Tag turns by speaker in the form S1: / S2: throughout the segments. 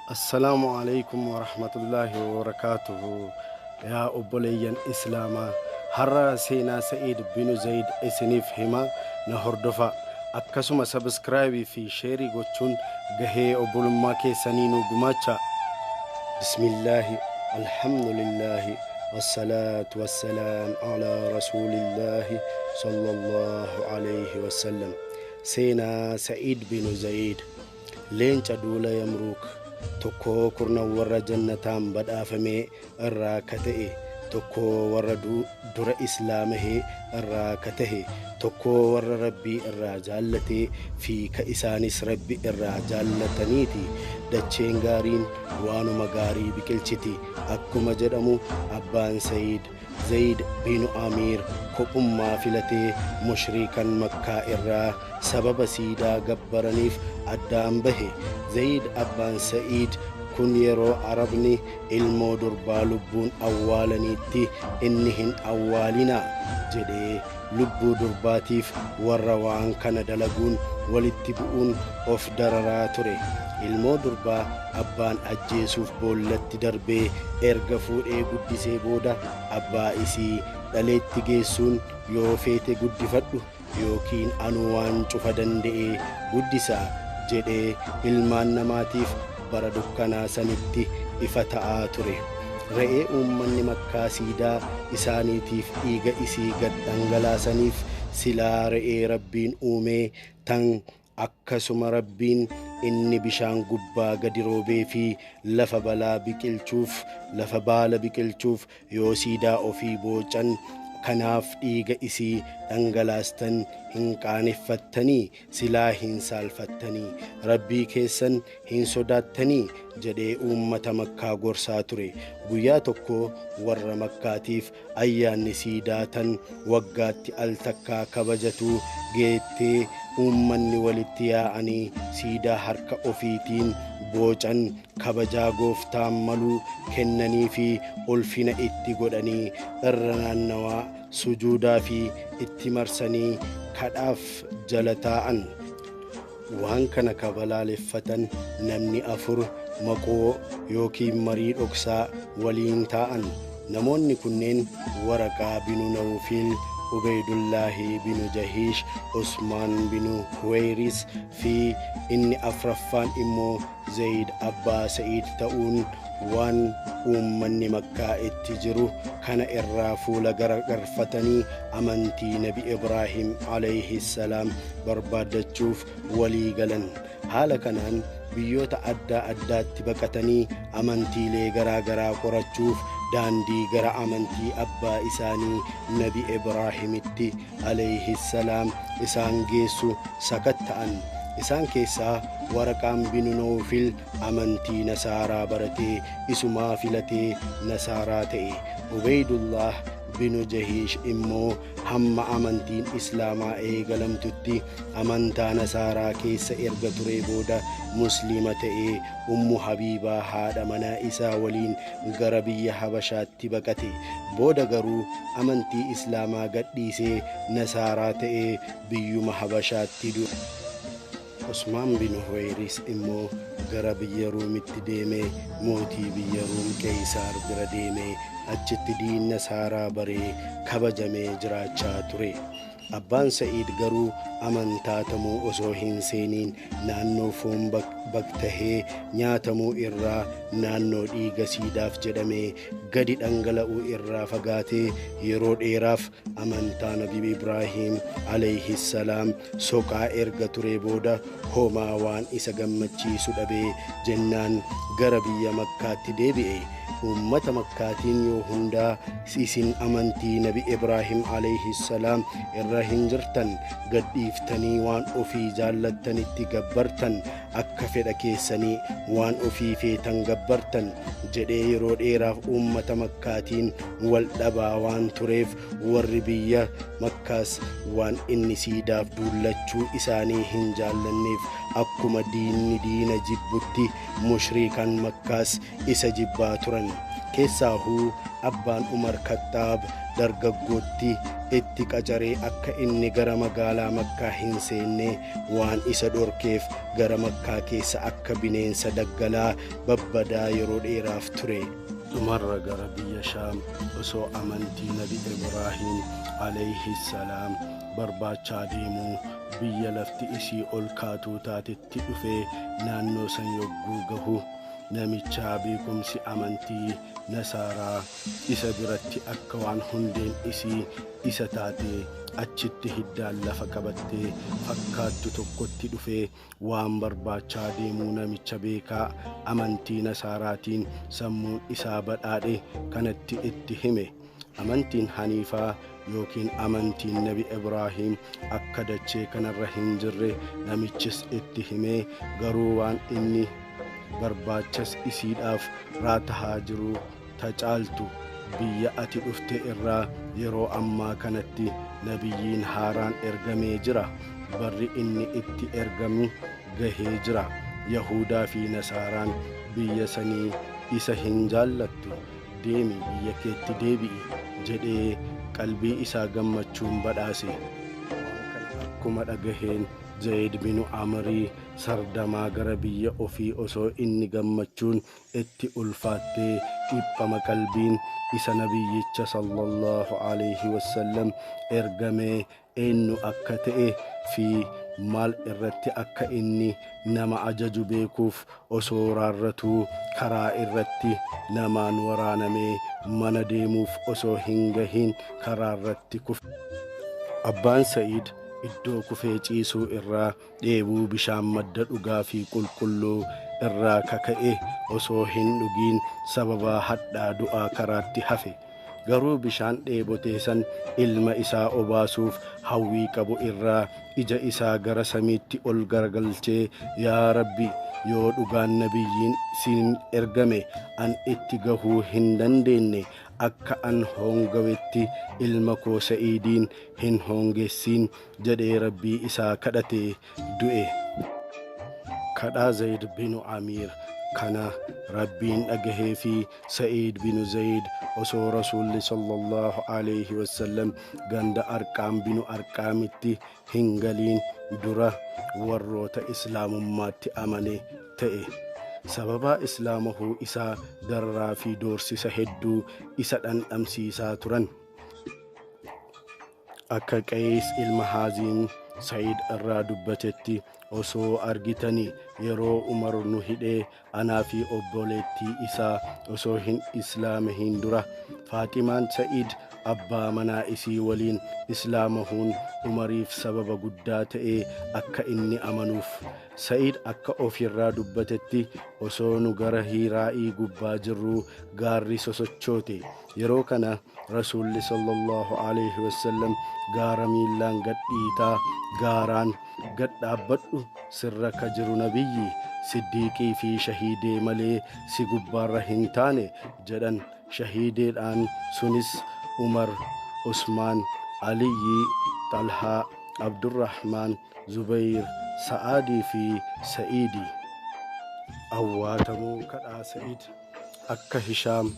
S1: Assalaamu Aleeykum Warahmatullaahi Wabarakaatuhu. Yaa obboleeyyan Islaamaa, har'a seenaa Sa'iid binu Zayd isiniif hima, na hordofaa. Akkasuma subscribe fi share gochuun gahee obbolummaa keessanii nu gumaachaa. Bismillaahi, Alhamdulillaahi, wassalaatu wassalaam alaa Rasuulillaahi sallallahu alayhi wassallam. Seenaa Sa'iid binu Zayd. Leenca duula Yamruuk tokkoo kurnan warra jannataan badhaafamee irraa ka ta'e, tokkoo warra dura islaamahee irraa ka tahe, tokkoo warra Rabbii irraa jaallatee fi ka isaanis Rabbi irraa jaallataniiti. Dacheen gaariin waanuma gaarii biqilchiti akkuma jedhamu abbaan Sayiid Zayd binu Amiir kophummaa filatee mushriikan Makkaa irraa sababa siidaa gabbaraniif addaan bahe. Zayd abbaan Sa'iid kun yeroo Arabni ilmoo durbaa lubbuun awwaalaniitti inni hin awwaalinaa jedhee lubbuu durbaatiif warra waan kana dalaguun walitti bu'uun of dararaa ture. Ilmoo durbaa abbaan ajjeesuuf boollatti darbee erga fuudhee guddisee booda abbaa isii dhaleetti geessuun yoo feete guddifadhu yookiin anuu waan cufa danda'ee guddisa jedhee ilmaan namaatiif bara dukkanaa sanitti ifa ta'aa ture. Re'ee uummanni Makkaa siidaa isaaniitiif dhiiga isii gad dhangalaasaniif silaa re'ee Rabbiin uumee tan akkasuma Rabbiin inni bishaan gubbaa gadi roobee fi lafa balaa biqilchuuf lafa baala biqilchuuf yoo siidaa ofii boocan kanaaf dhiiga isii dhangalaastan hin qaaneffattanii silaa hin saalfattanii Rabbii keessan hin sodaattanii jedhee uummata Makkaa gorsaa ture. Guyyaa tokko warra Makkaatiif ayyaanni siidaa tan waggaatti al takkaa kabajatu geettee uummanni walitti yaa'anii siidaa harka ofiitiin boocan kabajaa gooftaan maluu kennanii fi ulfina itti godhanii irra naannawaa sujuudaa fi itti marsanii kadhaaf jala taa'an. Waan kana kabalaaleffatan namni afur maqoo yookiin marii dhoksaa waliin taa'an. Namoonni kunneen Waraqaa binu Nawfiil, Ubeydullaahi binu Jahiish, Usmaan binu Huweyris fi inni afraffaan immoo Zayd abbaa Sa'iid ta'uun waan uummanni Makkaa itti jiru kana irraa fuula garagalfatanii amantii Nabi Ibraahim alayhi salaam barbaaddachuuf walii galan. Haala kanaan biyyoota adda addaatti baqatanii amantiilee garaa garaa qorachuuf daandii gara amantii abbaa isaanii Nabi Ibraahimitti alayhi salaam isaan geessu sakatta'an. Isaan keessaa Waraqaan binu Nawfil amantii Nasaaraa baratee isumaa filatee Nasaaraa ta'e. Ubeydullah binu Jahiish immoo hamma amantiin Islaamaa eegalamtutti amantaa Nasaaraa keessa erga turee booda Musliima ta'ee Ummu Habiibaa haadha manaa isaa waliin gara biyya Habashaatti baqate. Booda garuu amantii Islaamaa gadhiisee Nasaaraa ta'ee biyyuma Habashaatti du'e. Usmaan bin Huweyris immoo gara biyya Ruumitti deemee mootii biyya Ruum Qeeysaar bira deemee achitti diin Nasaaraa baree kabajamee jiraachaa ture. Abbaan Sa'iid garuu amantaa tamuu osoo hin seeniin naannoo foon baktahee nyaatamuu irraa naannoo dhiiga siidaaf jedhamee gadi dhangala'uu irraa fagaatee yeroo dheeraaf amantaa Nabi Ibraahim alayhi salaam soqaa erga turee booda homaa waan isa gammachiisu dhabee jennaan gara biyya Makkaatti deebi'e. Uummata Makkaatiin yoo hundaa isin amantii Nabi Ibraahim alayhi salaam irra hin jirtan, gadhiiftanii waan ofii jaallattanitti gabbartan, akka fedha keessanii waan ofii feetan gabbartan jedhee yeroo dheeraaf uummata Makkaatiin wal dhabaa waan tureef warri biyya Makkaas waan inni siidaaf duullachuu isaanii hin jaallanneef Akkuma diinni diina jibbutti mushriikan Makkaas isa jibbaa turan. Keessaahuu abbaan Umar Kattaab dargaggootti itti qacaree akka inni gara magaalaa Makkaa hin seenne waan isa dhorkeef gara Makkaa keessa akka bineensa daggalaa babbadaa yeroo dheeraaf ture. Dhumarra gara biyya Shaam osoo amantii Nabi Ibraahim alayhi salaam barbaachaa deemuu biyya lafti isii ol kaatuu taatetti dhufee naannoo san yogguu gahu namichaa beekumsi amantii Nasaaraa isa biratti akka waan hundeen isii isa taatee achitti hiddaan lafa qabattee fakkaattu tokkotti dhufee waan barbaachaa deemuu namicha beekaa amantii Nasaaraatiin sammuun isaa badhaadhe kanatti itti hime. Amantiin Haniifaa yookiin amantiin Nabi Ibraahim akka dachee kanarra hin jirre namichis itti himee garuu waan inni barbaachas isiidhaaf raatahaa jiru tacaaltu biyya ati dhufte irraa yeroo ammaa kanatti nabiyyiin haaraan ergamee jira. Barri inni itti ergamu gahee jira. Yahudaa fi Nasaaraan biyya sanii isa hin jaallattu. Deemi biyya keetti deebi'i jedhee qalbii isaa gammachuun badhaase. Akkuma dhagaheen Zayd binu Amrii sardamaa gara biyya ofii osoo inni gammachuun itti ulfaattee dhiphama qalbiin isa nabiyyicha sallallahu alayhi wasallam ergamee eenyu akka ta'e fi maal irratti akka inni nama ajaju beekuuf osoo raarratuu karaa irratti namaan waraanamee mana deemuuf osoo hin gahin karaa irratti kufe. Abbaan Sa'iid iddoo kufee ciisuu irraa dheebuu bishaan madda dhugaa fi qulqulluu irraa kaka'e osoo hin dhugiin sababa hadhaa du'aa karaatti hafe. Garuu bishaan dheebotee san ilma isaa obaasuuf hawwii qabu irraa ija isaa gara samiitti ol garagalchee yaa Rabbi yoo dhugaan nabiyyiin siin ergame an itti gahuu hin dandeenye akka an hongawetti ilma koo Sa'iidiin hin hongessin jedhee Rabbii isaa kadhatee du'e. Kadhaa Zayd binu Amiir kana Rabbiin dhagahee fi Sa'iid binu Zayd osoo Rasuulli sallallahu alayhi wasallam ganda Arqaam binu Arqaamitti hin galiin dura warroota Islaamummaatti amane ta'e. Sababa Islaamahuu isaa dararaa fi doorsisa hedduu isa dhandhamsiisaa turan. Akka Qays ilma Haaziin Sa'iid irraa dubbatetti osoo argitanii yeroo Umar nu hidhee anaa fi obboleettii isaa osoo hin islaamahin dura Faaximaan Sa'iid abbaa manaa isii waliin islaamahuun Umariif sababa guddaa ta'ee akka inni amanuuf. Sa'iid akka ofirraa dubbatetti osoo nu gara Hiiraa'ii gubbaa jirruu gaarri sosochoote. Yeroo kana Rasuulli sallallahu alayhi wasallam gaara miillaan gadhiitaa gaaraan gadhaabbadhu sirra ka jiru nabiyyi siddiiqii fi shahiidee malee si gubbaarra hin taane jedhan. Shahiideedhaan sunis Umar, Usmaan, Aliyyi, Xalhaa, Abdurrahmaan, Zubayr, Sa'aadii fi Sa'iidi. Awwaatamuu kadhaa Sa'iid akka Hishaam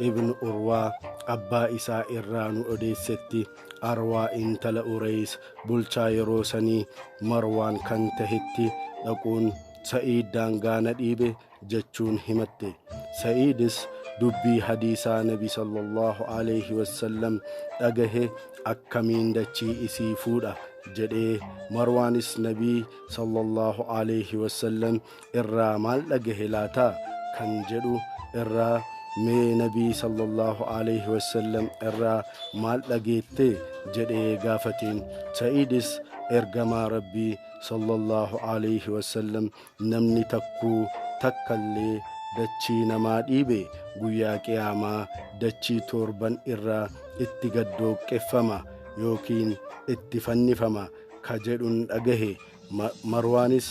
S1: ibn Urwaa abbaa isaa irraa nu odeessetti Arwaa intala Ureys bulchaa yeroo sanii Marwaan kan tahetti dhaquun Sa'iid daangaa na dhiibe jechuun himatte. Sa'iidis dubbii hadiisaa Nabi sallallahu alayhi wasallam dhagahe akkamiin dachii isii fuudha jedhee Marwaanis Nabii sallallahu alayhi wasallam irraa maal dhagahe laata kan jedhu irraa mee Nabii sallallahu alayhi wasallam irraa maal dhageette jedhee gaafateen. Sa'iidis ergamaa Rabbii sallallahu alayhi wasallam namni takkuu takkallee dachii namaa dhiibe guyyaa qiyaamaa dachii torban irraa itti gaddooqqeffama yookiin itti fannifama ka jedhuun dhagahe. Marwaanis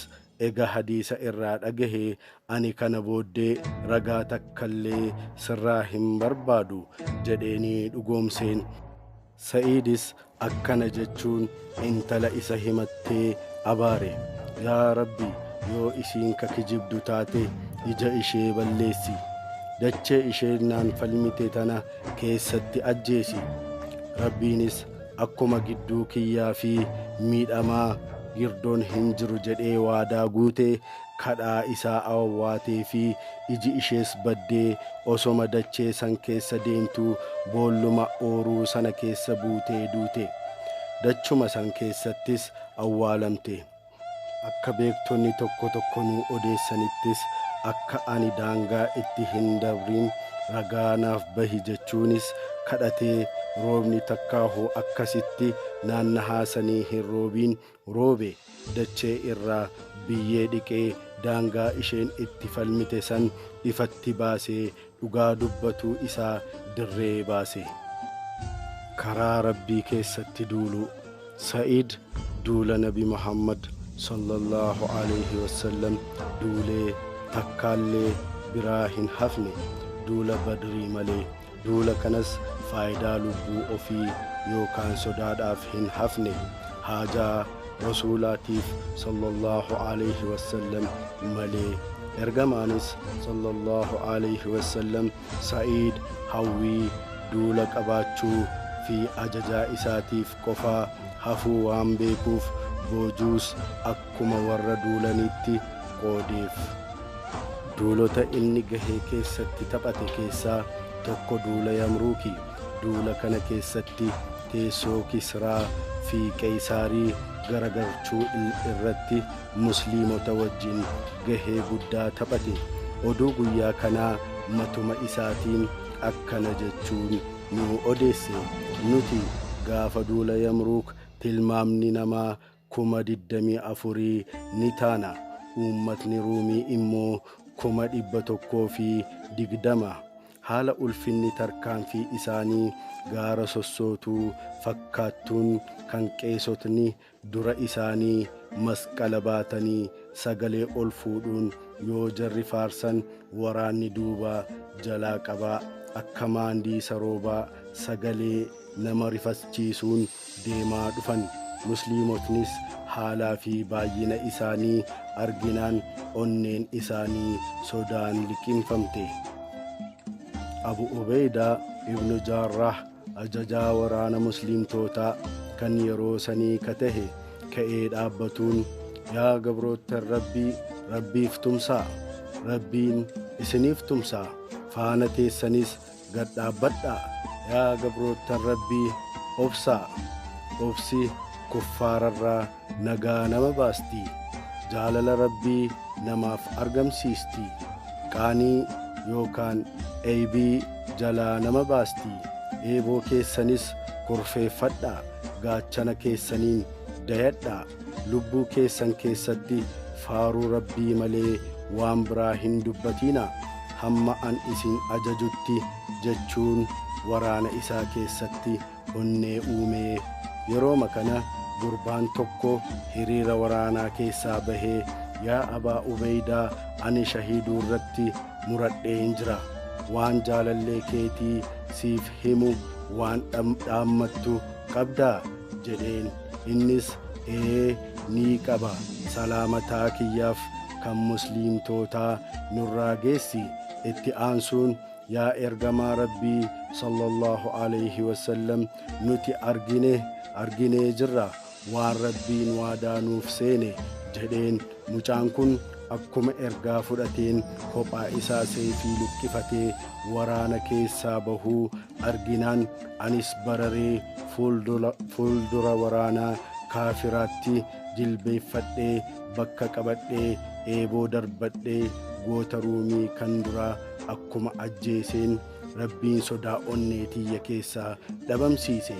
S1: ega hadiisa irraa dhagahe ani kana booddee ragaa takkallee sirraa hin barbaadu jedheenii dhugoomseen. Sa'iidis akkana jechuun intala isa himattee abaare. Yaa Rabbi, yoo isiin ka kijibdu taate ija ishee balleessi. Dachee isheen naan falmite tana keessatti ajjeesi. Rabbiinis akkuma gidduu kiyyaa fi miidhamaa girdoon hin jiru jedhee waadaa guute kadhaa isaa awwaatee fi iji ishees baddee osoma dachee san keessa deemtuu boolluma ooruu sana keessa buutee duute. Dachuma san keessattis awwaalamte. Akka beektonni tokko tokko nuu odeessanittis akka ani daangaa itti hin dabrin ragaa naaf bahi jechuunis kadhatee roobni takkaahuu akkasitti naannahaa sanii hin roobiin roobe. Dachee irraa biyyee dhiqee daangaa isheen itti falmite san ifatti baasee dhugaa dubbatuu isaa dirree baase. Karaa Rabbii keessatti duuluu. Sa'iid duula Nabi Muhammad sallallahu alaihi wasallam duulee takkaallee biraa hin hafne, duula Badrii malee. Duula kanas faayidaa lubbuu ofii yookaan sodaadhaaf hin hafne, haajaa Rasuulaatiif sallallahu alaihi wasallam malee. Ergamaanis sallallahu alaihi wasallam Sa'iid hawwii duula qabaachuu fi ajajaa isaatiif qofaa hafuu waan beekuuf boojuus akkuma warra duulanitti qoodeef. Duulota inni gahee keessatti taphate keessaa tokko duula Yamruuki. Duula kana keessatti teessoo Kisraa fi Qeysaarii garagalchuu irratti musliimota wajjin gahee guddaa taphate. Oduu guyyaa kanaa matuma isaatiin akkana jechuun nu odeesse. Nuti gaafa duula Yamruuk tilmaamni namaa 24,000 ni taana. Uummatni Ruumii immoo 120,000. Haala ulfinni tarkaanfii isaanii gaara sossootuu fakkaattuun kan qeesotni dura isaanii masqala baatanii sagalee ol fuudhuun yoo jarri faarsan waraanni duubaa jalaa qabaa akka maandii saroobaa sagalee nama rifachiisuun deemaa dhufan. Musliimotnis haalaa fi baay'ina isaanii arginaan onneen isaanii sodaan liqimfamte. Abu Ubeydaa ibnu Jaarrah ajajaa waraana musliimtootaa kan yeroo sanii ka tahe ka'ee dhaabbatuun, yaa gabroottan Rabbii, Rabbiif tumsaa, Rabbiin isiniif tumsaa, faana teessanis gad dhaabbadhaa. Yaa gabroottan Rabbii, obsaa, obsi kuffaararraa nagaa nama baasti, jaalala Rabbii namaaf argamsiisti, qaanii yookaan eybii jalaa nama baasti. Eeboo keessanis kurfeeffadhaa, gaachana keessaniin dayadhaa, lubbuu keessan keessatti faaruu Rabbii malee waan biraa hin dubbatinaa hamma an isin ajajutti jechuun waraana isaa keessatti onnee uumee. Yerooma kana gurbaan tokko hiriira waraanaa keessaa bahee, yaa Abaa Ubeydaa, ani shahiiduu irratti muradheen jira. Waan jaalallee keetii siif himu waan dhaammattu qabdaa jedheen. Innis ee ni qaba, salaamataa kiyyaaf kan musliimtootaa nurraa geessi. Itti aansuun, yaa ergamaa Rabbii sallallahu alaihi wasallam, nuti arginee jirra waan Rabbiin waadaa nuuf seene jedheen. Mucaan kun akkuma ergaa fudhateen kophaa isaa seefii luqqifatee waraana keessaa bahuu arginaan anis bararee fuuldura waraanaa kaafiraatti jilbeeffadhee bakka qabadhee eeboo darbadhee goota Ruumii kan duraa akkuma ajjeeseen Rabbiin sodaa onnee tiyya keessaa dhabamsiise.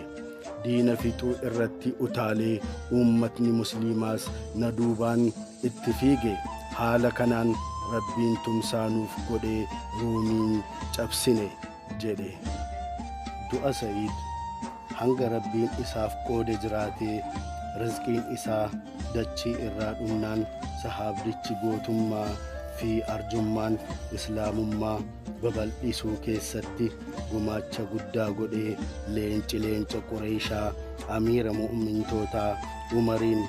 S1: Diina fixuu irratti utaalee uummatni musliimaas na duubaan itti fiige. Haala kanaan Rabbiin tumsaa nuuf godhee Ruumiin cabsine jedhe. Du'a Sa'iid. Hanga Rabbiin isaaf qoode jiraatee rizqiin isaa dachii irraa dhumnaan sahaabdichi gootummaa fi arjummaan Islaamummaa babal'isuu keessatti gumaacha guddaa godhee leenci leenca Qureeshaa amiira mu'mintootaa Umariin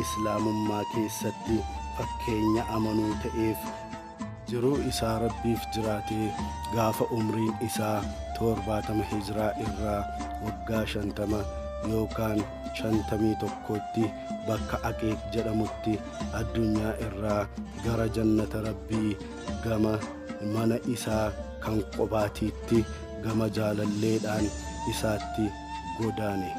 S1: Islaamummaa keessatti fakkeenya amanuu ta'eef jiruu isaa Rabbiif jiraatee gaafa umriin isaa 70 hijiraa irraa waggaa 50 yookaan 51tti bakka Aqeeq jedhamutti addunyaa irraa gara jannata Rabbii gama mana isaa kan qobaatiitti gama jaalalleedhaan isaatti godaane.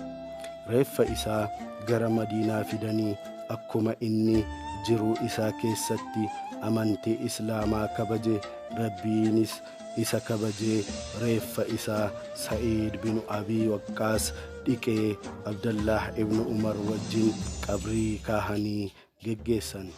S1: Reeffa isaa gara Madiinaa fidanii akkuma inni jiruu isaa keessatti amantii Islaamaa kabaje Rabbiinis isa kabajee reeffa isaa Sa'iid bin Abii Waqqaas dhiqee Abdallaah ibn Umar wajjin qabrii kaahanii geggeessan.